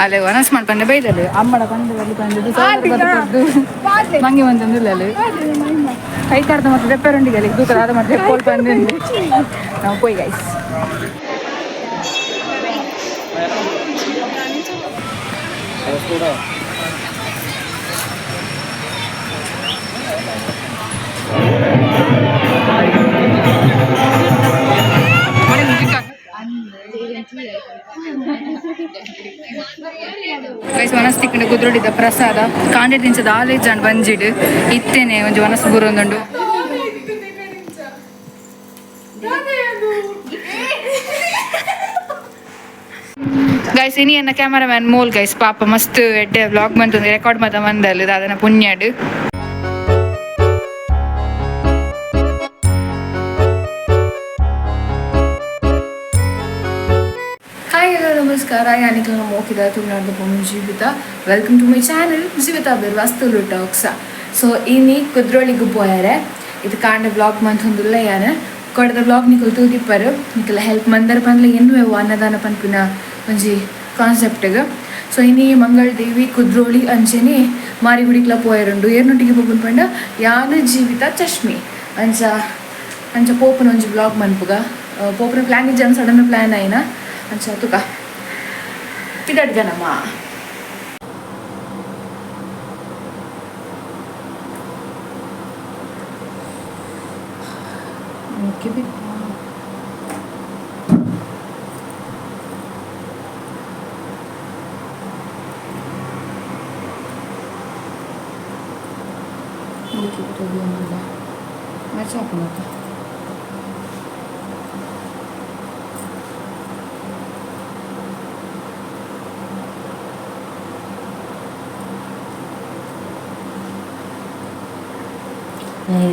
ಅಲ್ಲೇ ವನಸ್ ಮಾಡ್ಕೊಂಡೆ ಬೈದಲ್ಲ ಅಮ್ಮಡ ಪಂಡು ಬಲ್ಲಿ ಪಂಡು ಮಂಗಿ ಬಂತಂದಿಲ್ಲ ಅಲ್ಲಿ ಕೈ ಕಾರ್ದ ಮತ್ತೆ ದೆಪ್ಪರುಂಡಿಗೆ ಅಲ್ಲಿ ದೂಕದ ಆದ ಮತ್ತೆ ಕೋಲ್ ಪಂಡು ನಾವು ಪೋಯ್ ಗೈಸ್. ಗೈಸ್, ವನಸ್ ತಿಕ್ಕಂಡ ಕುದ್ರೊಡಿದ ಪ್ರಸಾದ ಕಾಂಡೆ ತಿಂಚದ ಆಲೇ ಜಾನ್ ಬಂಜಿಡ್ ಇತ್ತೇನೆ ಒಂಜಿ ವನಸ್ ಬೂರೊಂದುಂಡು. ಗೈಸ್, ಇನಿ ಎನ್ನ ಕ್ಯಾಮರಾಮ್ಯಾನ್ ಮೋಲ್ ಗೈಸ್, ಪಾಪ ಮಸ್ತ್ ಎಡ್ಡೆ ವ್ಲಾಗ್ ಬಂತು, ರೆಕಾರ್ಡ್ ಮಾತ ಬಂದಲ್ಲಿ ಅದನ್ನ ಪುಣ್ಯಾಡು. ಹಾಯ್ ಹಲೋ ನಮಸ್ಕಾರ, ಯಾನಿಕಲ ಮೋಕಿದ ತುಳುನಾಡ್ದ ಪೊಣ್ಣು Jeevitha. Welcome to my channel Jeevitha Birwas Tulu talks. So ಇನಿ ಕುದ್ರೋಳಿಗೆ ಪೋಯಾರೆ. ಇದು ಕಾಂಡ ಬ್ಲಾಗ್ ಮಂತೊಂದುಲ್ಲ ಯಾನ್. ಕೊಡದ ಬ್ಲಾಗ್ ನಿಕುಲು ತೂದಿಪ್ಪರು. ನಿಕುಲ ಹೆಲ್ಪ್ ಮಂದರ ಪನ್ಲೆ ಎನ್ನುವೆ ಅನ್ನದಾನ ಪನ್ಪಿನ ಒಂಜಿ ಕಾನ್ಸೆಪ್ಟ್ಗ್. ಸೊ ಇನಿ ಮಂಗಳ ದೇವಿ ಕುದ್ರೋಳಿ ಅಂಚೆನೆ ಮಾರಿಗುಡಿಕ್ಲ ಪೋಯರುಂಡು. ಏರ್ನೊಟ್ಟಿಗೆ ಪೋಪುನ ಪಂಡ ಯಾನ್, ಜೀವಿತ, ಚಶ್ಮಿ. ಅಂಚ ಅಂಚ ಪೋಪುನ ಒಂಜಿ ಬ್ಲಾಗ್ ಮನ್ಪುಗ. ಪೋಪುನ ಪ್ಲ್ಯಾನ್ ಇಜ್ಜಿ, ಸಡನ್ ಪ್ಲ್ಯಾನ್ ಆಯಿನ. ಅಂಚ ತುಕ ಪಿದಡ್ಗನಮ್ಮ. ಓಕೆ. ಮ್ಯಾಚ್ ಹಾಕೋಣ.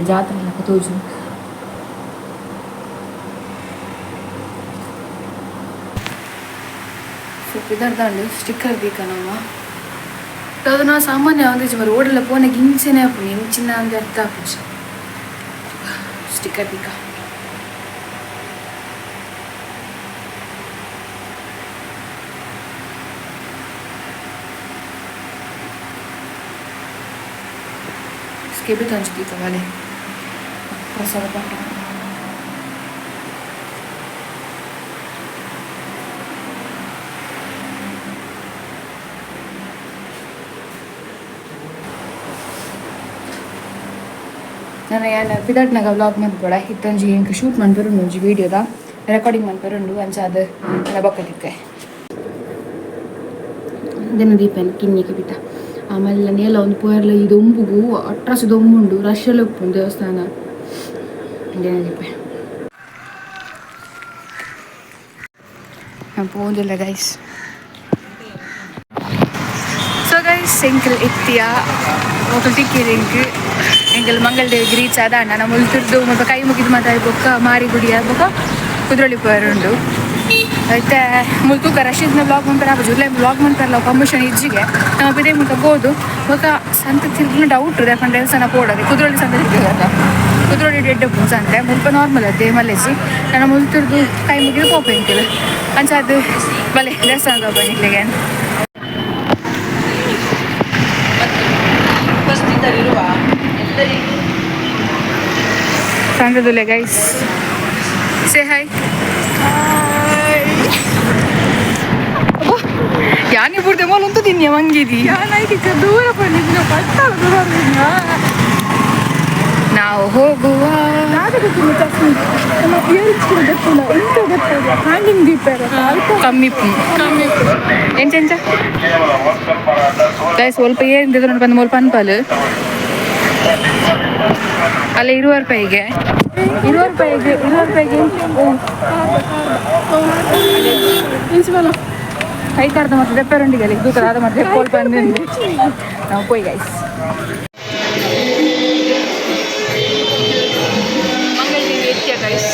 ಜಾತ್ರೆ ಲೆಕ್ಕ ತೋಜು. ಸೊ ಪಿದರ್ದಾಂಡು ಸ್ಟಿಕ್ಕರ್ ದೀಕನಮ್ಮ. ಅದು ನಾ ಸಾಮಾನ್ಯ ಒಂದಿಜ್ಜಿ ಮರ ಓಡಲ್ಲ ಪೋನೆಗ್ ಇಂಚೆನೆ ಆಪುಂಡು, ಇಂಚಿನ ಅಂದ್ ಅರ್ಥ ಆಪುಜಿ. ಸ್ಟಿಕ್ಕರ್ ದೀಕ. ಸ್ಕಿಬಿ ತಂಚು ದೀಕ ಬಲೆ ಪ್ರಸಾದ ಪಾಠ. ನಾನು ಯಾನ್ ಪಿದಟ್ನಾಗ ವ್ಲಾಗ್ ಮನ್ಪೊಡ ಇತ್ತೊಂಜಿ ಎಂಕ್ ಶೂಟ್ ಮನ್ಪೆರುಂಡು, ಒಂಜಿ ವೀಡಿಯೋದ ರೆಕಾರ್ಡಿಂಗ್ ಮನ್ಪೆರುಂಡು. ಅಂಚ ಅದು ನನ್ನ ಬೊಕ್ಕ ದಿನ ದೀಪನ್ ಕಿನ್ನಿಗೆ ಬಿಟ್ಟ. ಆಮೇಲೆ ನೇಲ ಒಂದು ಪೋಯರ್ಲ ಈ ದೊಂಬುಗು ಅಟ್ರಾಸಿ ದೊಂಬುಂಡು, ರಶ್ ಎಲ್ಲ ಉಪ್ಪುಂಡು ದೇವಸ್ಥಾನ. ದಿನ ದೀಪ ಪೋಂದಿಲ್ಲ ಗೈಸ್. ಸೊ ಗೈಸ್, ಎಂಕಲ್ ಎತ್ತಿಯ ಮೊಕಲ್ ತಿಕ್ಕಿರಿ. ಎಂಕ್ ಎಂಕಲ್ ಮಂಗಳ ದೇವಿಗೆ ರೀಚ್ ಆದ ಅಣ್ಣ ನಮ್ಮ ಮುಲ್ತಿರ್ದು ಮುಲ್ಪ ಕೈ ಮುಗಿದು ಮಾತಾಡಿ ಬೊಕ್ಕ ಮಾರಿಗುಡಿಯ ಬೊಕ್ಕ ಕುದ್ರೋಳಿ ಪೋಯರುಂಡು. ಐತೆ ಮುಲ್ತೂಕ ರಶೀದ್ನ ಬ್ಲಾಗ್ ಮಂಪರ ಜುಲೈ ಬ್ಲಾಗ್ ಮಂಪರಲ್ಲ ಕಮಿಷನ್ ಇಜ್ಜಿಗೆ. ನಮ್ಮ ಪಿದೆ ಮುಲ್ತ ಬೋದು ಬೊಕ್ಕ ಸಂತೆ ತಿರ್ಗಿನ ಡೌಟ್. ಯಾಕಂದ್ರೆ ದೇವಸ್ಥಾನ ಪೋಡದೆ ಕುದ್ರೋಳಿ ಸಂತೆ ತಿರ್ಗದ. ಕುದ್ರೋಳಿ ಡೆಡ್ ಸಂತೆ ಮುಲ್ಪ ನಾರ್ಮಲ್ ಅದೇ ಮಲ್ಲೇಜಿ. ನನ್ನ ಮುಲ್ತಿರ್ದು ಕೈ ಮುಗಿದು ಪೋಪ ಎಂಕಿಲ್. ಅಂಚ ಅದು ಬಲೆ ದೇವಸ್ಥಾನದ ನಿಕ್ಲೆಗೆ. ಉಪಸ್ಥಿತರಿರುವ ಎಲ್ಲರಿಗೂ ಸಂತದುಲೆ ಗೈಸ್, ಸೇ ಹಾಯ್. ಯಾನಿ ಬುಡ್ದೆ ಮೊಲ ಉಂತು ತಿನ್ಯ ಮಂಗಿದಿ. ದೂರ ಬಂದಿದ್ದು ಪಟ್ಟಾಳ ದೂರ. ನಾವು ಹೋಗುವ. ಕಮ್ಮಿ ಕಮ್ಮಿ ಎಂಚ ಎಂಚ ಗೈಸ್, ಸ್ವಲ್ಪ ಏನು ಬಂದು ಮೊಲ್ಪ ಅನ್ಪಲ್ ಅಲ್ಲ. 20 ರೂಪಾಯಿಗೆ, 20 ರೂಪಾಯಿಗೆ, 20 ರೂಪಾಯಿಗೆ ಕೈ ಕಾರ್ದ ಮತ್ತೆ ದೆಪ್ಪರುಂಡಿಗೆ ಅಲ್ಲಿ ದೂಕದ ಆದ ಮತ್ತೆ ಕೋಲ್ ಬಂದು ನಾವು ಪೋಯ್ ಗೈಸ್. ಮಂಗಳ ಎತ್ತಿಯ ಗೈಸ್.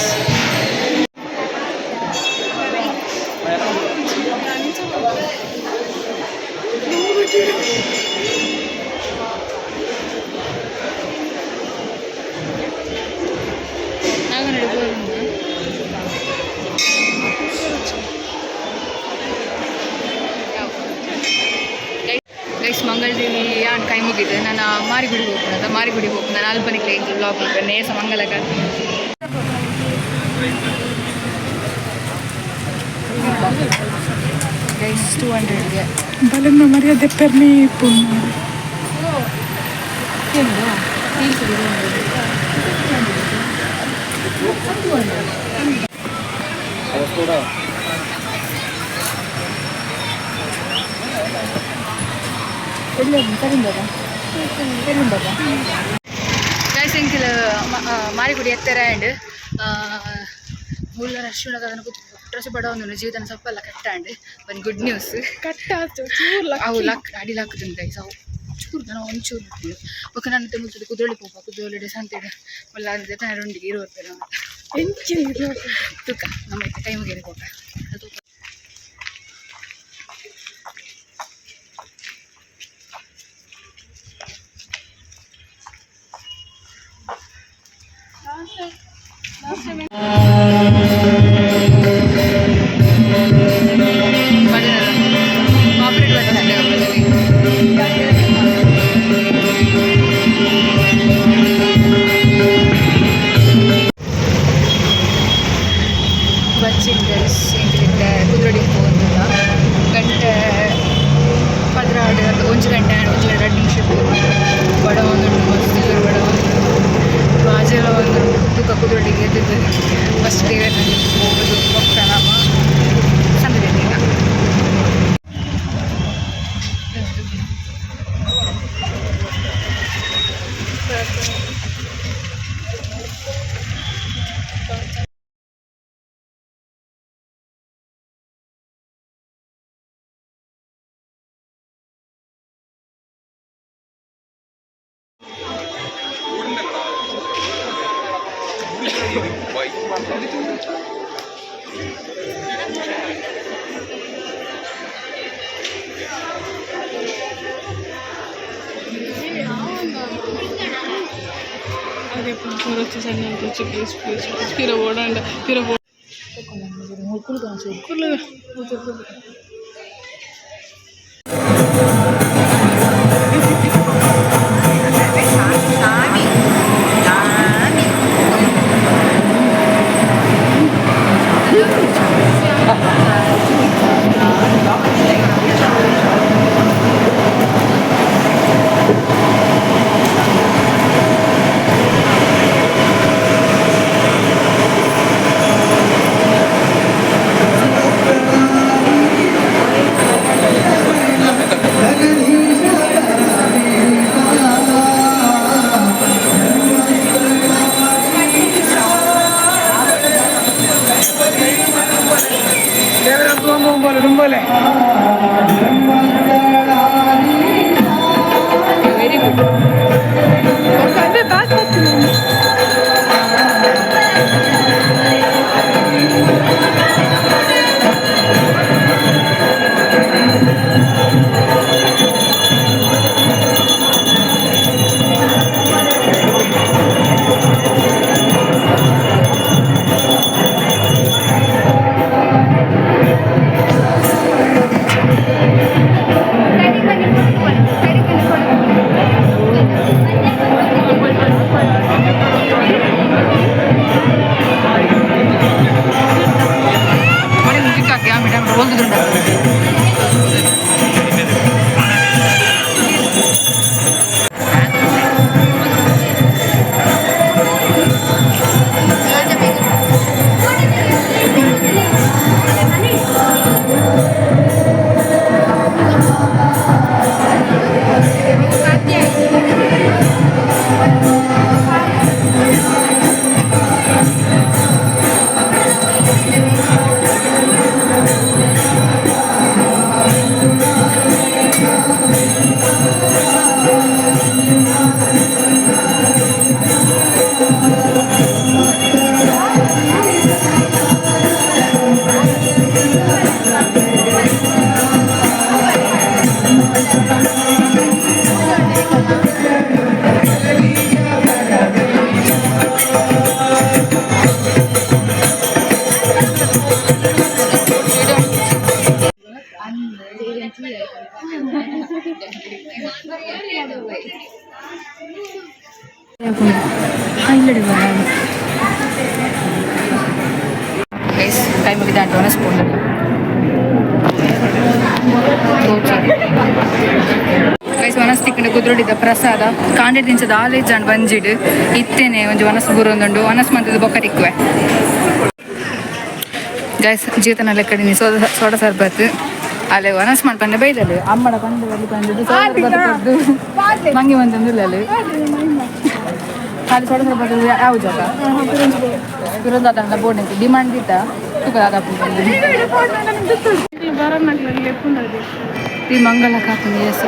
ಮುಗಿತು. ನಾನು ಮಾರಿಗುಡಿಗೆ ಹೋಗ್ಬೋದ, ಮಾರಿಗುಡಿಗೆ ಹೋಗ್ಬೋದು. ನಾನು ಅಲ್ಪನಿಗೆ ವ್ಲಾಗ್ ಮಾಡ್ತೇನೆ. ನೇಸ ಮಂಗಲಕ ಗೈಸ್, 200ಗೆ. ಬಲನ್ನ ಮರ್ಯಾದೆ ಪೆರ್ನಿ ಪುಣ್ಯ. ಗೈಸ್, ಎಂಕಿಲ್ ಮಾರಿಗುಡಿ ಎತ್ತರ ಆ್ಯಂಡ್ ಮುಲ್ಲ ರಶ್ ಉಂಡದ. ಅದನ್ನು ಕೂತು ಡ್ರೆಸ್ ಬಡ ಒಂದು ಜೀವಿತನ ಸೊಪ್ಪೆಲ್ಲ ಕಟ್ಟಾಂಡ್ ಒಂದು ಗುಡ್ ನ್ಯೂಸ್. ಕಟ್ಟಾತು ಚೂರು. ಅವು ಲಕ್ ಅಡಿ ಲಾಕ್ತುಂಡು ಗೈಸ್. ಅವು ಚೂರು ದನ ಒಂಚೂರು ಉಪ್ಪುಂಡು. ಬೊಕ್ಕ ನಾನು ಮುಲ್ತದ ಕುದ್ರೋಳಿ ಪೋಪ. ಕುದ್ರೋಳಿ ಸಂತೆಡ್ ಮುಲ್ಲ ಅಂದ್ರೆ ಉಂಡಿಗೆ ಇರುವತ್ತೆಲ್ಲ. ಎಂಚಿನ? ತೂಕ, ನಮ್ಮ ಟೈಮ್ಗೆ ಪೋಪ ಅದು. Operate button. ಬಚ್ಚಿನ ಗೈಸ್, ಎಂಕ್ಲಿತ್ತೆ ಕುದ್ರೋಳಿಗೆ ಪೋವೊಂದುಲ್ಲ. ಗಂಟೆ 12, 1 ಗಂಟೆ, 1 ಗಂಟೆ 2 ನಿಮಿಷ. ಬಡ ಒಂದು ಮಸ್ತ್ ಬಡ ಒಂದು ಬಾಜೆಲ ಒಂದು ತೂಕ. ಕುದ್ರೋಳಿಗೆ ಎದ್ದು ಫಸ್ಟ್ ಹೋಗೋದು ಬೊಕ್ಕ ನಮ್ಮ ಸಂದಿದೆ ಈಗ. ಅದೇ ಪೂರೊಚ್ಚಿ ಸಣ್ಣ ಪ್ಲೀಸ್ ಪ್ಲೀಸ್ ಪ್ಲೀಸ್ ಪಿರ ಓಡಾಂಡ ಪಿರ. ಕುಳ್ಳು. ಗೈಸ್ ಕೈ ಮುಗಿದ ಅಂಟೋನ ಸ್ಪೂನ್. ಗೈಸ್, ವನಸ್ ತಿಕ್ಕಂಡ ಕುದ್ರೊಡಿದ ಪ್ರಸಾದ. ಕಾಂಡೆ ತಿಂಚದ ಆಲೇಜ್ ಜಾಂಡ್ ಬಂಜಿಡ್ ಇತ್ತೇನೆ ಒಂಜಿ ವನಸ್ ಬೂರೊಂದುಂಡು. ವನಸ್ ಮಂತದ ಬೊಕ್ಕ ತಿಕ್ಕುವೆ. ಗೈಸ್, ಜೀತನ ಲೆಕ್ಕಡಿನಿ ಸೋಡ ಸೋಡ ಸರ್ಬತ್. ಅಲ್ಲೇ ವನಸ್ ಮಾಡ್ಪಂಡೆ ಬೈದಲು. ಅಮ್ಮಡ ಪಂಡೆ ಬಲ್ಲಿ ಪಂಡಿದ್ದು ಸೋಡ ಸರ್ಬತ್ ಕೊರ್ದು ಮಂಗಿ ಬಂತಂದಿಲ್ಲ. ಅಲ್ಲಿ ಖಾಲಿ ಸೋಡ ಸರ್ಬತ್ ಯಾವ ಜಾಗ ಪಿರೊಂದಾತಂಡ ಬೋರ್ಡ್ ಡಿಮಾಂಡ್ ದಿತ್ತ ತುಕ ದಾದ. ಈ ಮಂಗಳ ಕಾಪುಂಡು. ಎಸ್,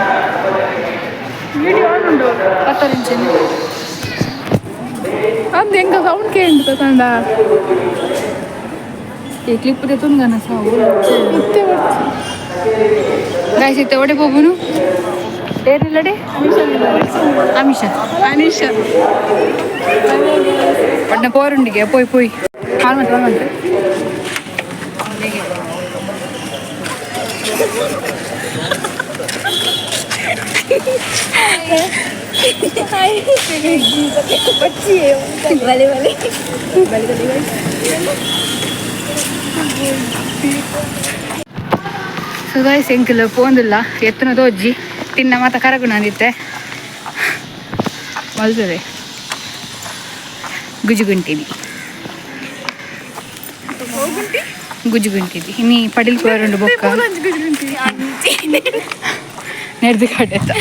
ಪತ್ತರಿಂಚೆನೆ. ಅದು ಹೆಂಗ ಸೌಂಡ್ ಕೇಂದ್ರ ತಂಡ. ಈ ಕ್ಲಿಪ್ ತುಂಗನ ಸಾವು. ಇತ್ತೆ. ಗಾಯ್ಸ್, ಇತ್ತೆ ಒಡೆ ಪೋಪುನು? ಏರಿಲ್ಲಡೆ ಅಮಿಷ. ಅನಿಶಾ. ಒಡ್ನ ಪೋರುಂಡಿಗೆ ಪೋಯ್ ಪೋಯ್ ಹಾಲ್ ಮಂತ್ ಹಾಲ್ ಮಂತ್. ಬಲೆ ಬಲೆ ಬಲೆ ಬಲೆ. ಸೊ ಗಾಯ್ಸ್, ಎಂಕಲ್ ಪೋಂದಿಲ್ಲ ಎತ್ತನ ತೋಜ್ಜಿ ತಿನ್ನ ಮಾತ ಕರಗುಣ ಅಂದಿತ್ತೆ ಮಲ್ತದೆ. ಗುಜುಗುಂಟಿದಿ ಗುಜುಗುಂಟಿದಿ. ಇನಿ ಪಡಿಲ್ ಪೋರುಂಡು ಬೊಕ್ಕ ನೆಡ್ದು ಕಡೆತ.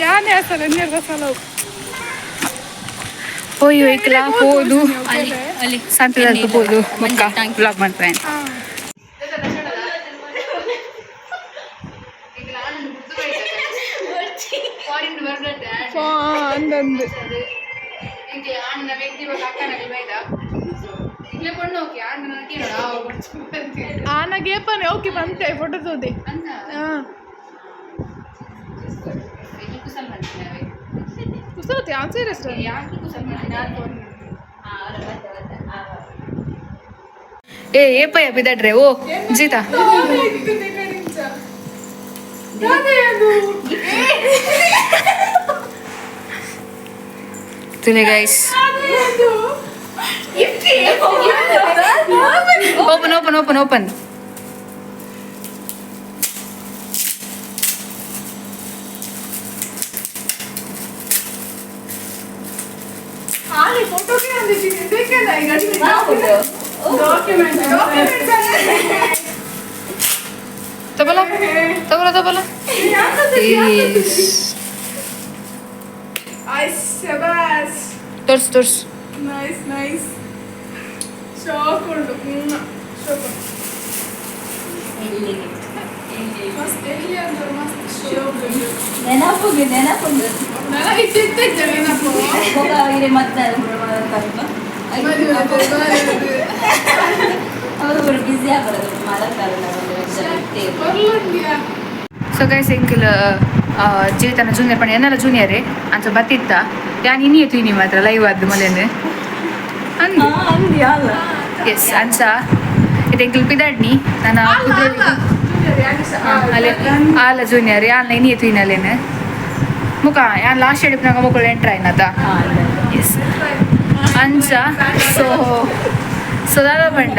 ಯಾನೇ ಅಸಲ ಎನ್ನೆರ್ದ ಸಲ. ಪೋಯ್ ಒಯ್ಕಲ ಪೋದು ಸಂತದಲ್ಪ ಪೋದು ಬೊಕ್ಕ ಬ್ಲಾಗ್ ಮಾಡ್ತೇನೆ. ಅಂದಂದು. ಆನ ಗೇಪನೆ ಓಕೆ ಬಂತೆ ಫೋಟೋ ತೋದೆ. ಹಾಂ, ಕುಸಲತಿ ಆನ್ಸರ್ ಎಷ್ಟು. ಏ ಏಪಯ್ಯ ಬಿದಡ್ರೆ ಓ ಜೀತಾ. ತುಲೆ guys, open open open open. ಫೋಟೋಗೆ ಅಂದಿದ್ದೀನಿ ಬೇಕಲ್ಲ ಈಗ. Document documents. ತಬಲ ತಬಲ ತಬಲ. ಶಬಾಸ್. ತೋರ್ಸು ತೋರ್ಸು. ನೈಸ್ ನೈಸ್, ಶಾಕ್ ಉಂಟು, ಶಾಕ್. ಮಸ್ತ್ ಎಲ್ಲಿ ಅಂದ್ರೆ ಮಸ್ತ್ ಶಾಕ್ ಉಂಟು. ನೆನಪುಗೆ ನೆನಪುಂಡು. ನನಗೆ ಇತ್ತಿತ್ತ ನೆನಪು. ಹೋಗ ಮತ್ತೆ ಅವರು ಬ್ಯುಸಿ ಆಗಬಾರದು ಮಲಕ್ಕಾಗಲ್ಲ. ಬರ್ಲುಂಡಿಯಾ. ಸೊ ಗೈಸ್, ಎಂಕಲ್ ಜೀವಿತನ ಜೂನಿಯರ್ ಪಂಡ ಎನ್ನಲ ಜೂನಿಯರೇ ಅಂಚ ಬತ್ತಿತ್ತ. ಯಾನ್ ಇನಿ ತೂಯಿನಿ ಮಾತ್ರ ಲೈವ್ ಆದ್ದು ಮಲೆನ್ ಅಂದು. ಅಲ್ಲ. ಎಸ್, ಅಂಚ ಇದು ಎಂಕಲ್ ಪಿದಾಡ್ನಿ ನಾನು. ಅಲ್ಲೇ ಆಲ ಜೂನಿಯರ್ ಯಾನ್ ಇನಿ ತೂಯಿನ ಅಲ್ಲೇನು ಮುಖ ಯಾನ್ ಲಾಸ್ಟ್ ಎಡಿಪ್ನಾಗ ಮೊಕ್ಕಳು ಎಂಟ್ರ್ ಆಯ್ನದ. ಎಸ್, ಅಂಚ ಸೊ ಸೊ ದಾದ ಪಂಡ,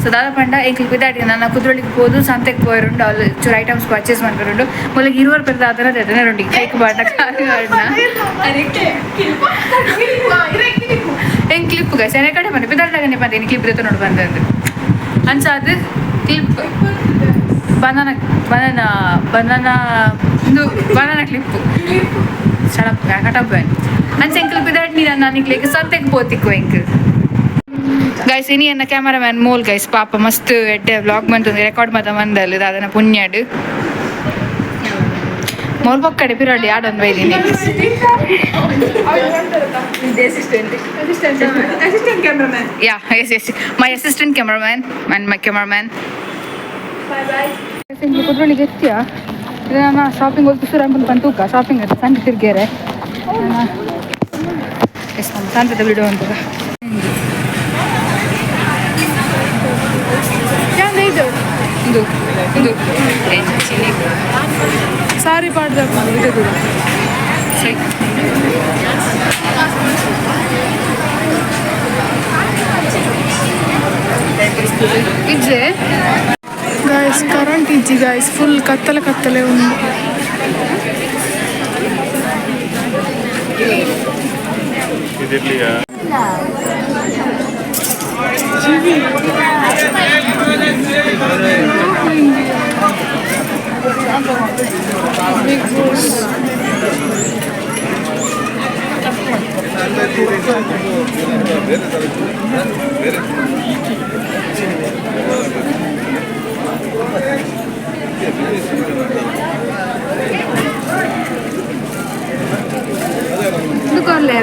ಸೊ ದಾದ ಪಂಡ ಎಂಕಲ್ ಪಿದಾಡಿ ನನ್ನ ಕುದ್ರೊಳಿಗೆ ಪೋದು ಸಂತೆಗೆ ಪೋಯರುಂಡು. ಅಲ್ಲಿ ಚೂರು ಐಟಮ್ಸ್ ಪರ್ಚೇಸ್ ಮಾಡ್ಬರುಂಡು. ಮೊದಲಿಗೆ ಇರುವರು ಪೆರ್ದ ಅದನ್ನ ತೆದನೆ ರುಂಡಿ ಕೈಕ್ ಬಾಟ ಕಾಲು. ಎಂಗ್ ಕ್ಲಿಪ್ ಗೈಸ್ ಎನೆ ಕಡೆ ಬಂದೆ ಪಿದಾಡ್ದಾಗನೆ ಬಂದೆ ಕ್ಲಿಪ್ ಜೊತೆ ನೋಡು ಬಂದಂದು. ಅಂಚ ಅದು ಕ್ಲಿಪ್ ಬನಾನ ಬನಾನ ಬನಾನ ಒಂದು ಬನಾನ ಕ್ಲಿಪ್ ಸಡಪ್ ಕಟಪ್. ಅಂಚ ಎಂಕಲ್ ಪಿದಾಡ್ನಿ ನಾನು ನಿಕ್ಲೇಕ್ ಸಂತೆಗೆ ಪೋತಿಕ್ಕು ಎಂಕ್. ಗೈಸ್, ಇನಿ ಎನ್ನ ಕ್ಯಾಮರಾಮ್ಯಾನ್ ಮೋಲ್ ಗೈಸ್, ಪಾಪ ಮಸ್ತ್ ಎಡ್ಡೆ ವ್ಲಾಗ್ ಬಂತು ರೆಕಾರ್ಡ್ ಮಾತ ಮಂದಲ್ ಅದನ್ನ ಪುಣ್ಯಾಡು. Mole ಪೊಕ್ಕಡೆ ಪಿರಾಡಿ ಆಡೊಂದು ಬೈದಿನಿ. Assistant assistant cameraman. Yeah, yes, my assistant cameraman and my cameraman. Bye bye. ಕುದ್ರೊಳಿಗೆ ಎತ್ತಿಯ ಇದು ನಾನು ಶಾಪಿಂಗ್ ಹೋಗಿ ಶುರು ಅನ್ಕೊಂಡು ತೂಕ ಶಾಪಿಂಗ್ ಅಂತ ಸಂತೆ ತಿರ್ಗೇರೆ. ಎಸ್, ನಮ್ಮ ಸಂತೆದ ಬಿಡು ಅಂತ. ಇದು ಇದು ಇದು ಸಾರಿ ಪಾಡ್ದ. ಇದು ಸರಿ. ಇಜ್ಜೆ. ಗಾಯ್ಸ್, ಕರೆಂಟ್ ಇಜ್ಜಿ ಗಾಯ್ಸ್. ಫುಲ್ ಕತ್ತಲೆ ಕತ್ತಲೆ ಉಂಡು. ಇದಿರ್ಲಿಯಾ? ಜಿವಿ. Big boss. ಇದು ಕೊರ್ಲೆ.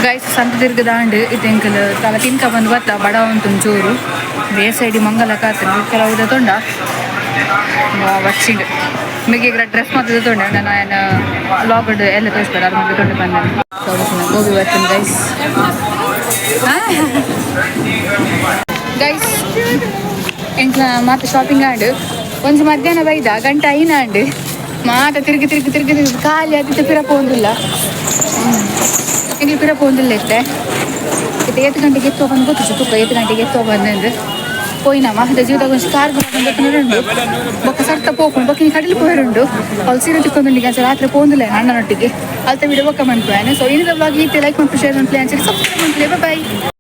ಗೈಸ್, ಸಂತ ತಿರ್ಗದಾಂಡ್ ಇತ್ತೆ ಎಂಕಲ್ ತಲ ತಿನ್ಕ ಬಂದು ಬತ್ತ. ಬಡ ಉಂಟು ಚೂರು ಬೇಸೈಡಿ ಮಂಗಲ ಕಾತುಂಡು. ಕೆಲವು ತೊಂಡ ಬಚ್ಚಿಂಡ್ ಮಿಗೆ ಡ್ರೆಸ್ ಮಾತ್ರ ತೊಂಡೆ. ನಾನು ವ್ಲಾಗ್ ಎಲ್ಲ ತೋರಿಸ್ಬೇಡ. ಅದು ಮಾತ್ರ ತೊಂಡೆ ಬಂದೆ. ಗೋಬಿ ಬರ್ತೇನೆ ಗೈಸ್. ಗೈಸ್, ಎಂಕ್ಲ ಮಾತ ಶಾಪಿಂಗ್ ಆಂಡ್. ಒಂಜಿ ಮಧ್ಯಾಹ್ನ ಬೈದ, ಗಂಟೆ 5 ಆಂಡ್. ಮಾತ ತಿರುಗಿ ತಿರುಗಿ ತಿರುಗಿ ತಿರುಗಿ ಖಾಲಿ ಆದಿತ್ತ. ಪಿರ ಪೋಂದಿಲ್ಲ ಎಂಕ್ಲು, ಪಿರ ಪೋಂದಿಲ್ಲ. ಇತ್ತೆ ಇತ್ತೆ ಏತ್ ಗಂಟೆಗೆ ಎತ್ತೋ ಬಂದು ಗೊತ್ತು ತುಪ್ಪ. ಏತ್ ಗಂಟೆಗೆ ಎತ್ತೋ ಬಂದಂದು ಪೋಯಿನಮ್ಮ ಅದ ಜೀವದಾಗ ಒಂಜಿ ಕಾರ್ ಉಂಡು. ಬೊಕ್ಕ ಸರ್ತ ಪೋಪುಂಡು. ಬೊಕ್ಕ ಇನಿ ಕಡಲು ಪೋಯರುಂಡು. ಅಲ್ಲಿ ಸೀರೆ ತಿಕ್ಕೊಂದುಂಡು. ಈಗ ರಾತ್ರಿ ಪೋಂದಿಲ್ಲ ಅಣ್ಣನೊಟ್ಟಿಗೆ. ಅಲ್ತ ವಿಡಿಯೋ ಬೊಕ್ಕ ಮನ್ಪುವೇನೆ. ಸೊ ಇನ್ನದ ವ್ಲಾಗ್ ಈತೆ. ಲೈಕ್ ಮನ್ಪು, ಶೇರ್ ಮನ್ಪುಲೆ, ಅಂಚನೆ ಸಬ್ಸ್ಕ್ರೈಬ್ ಮನ್ಪುಲೆ. ಬಾಯ್.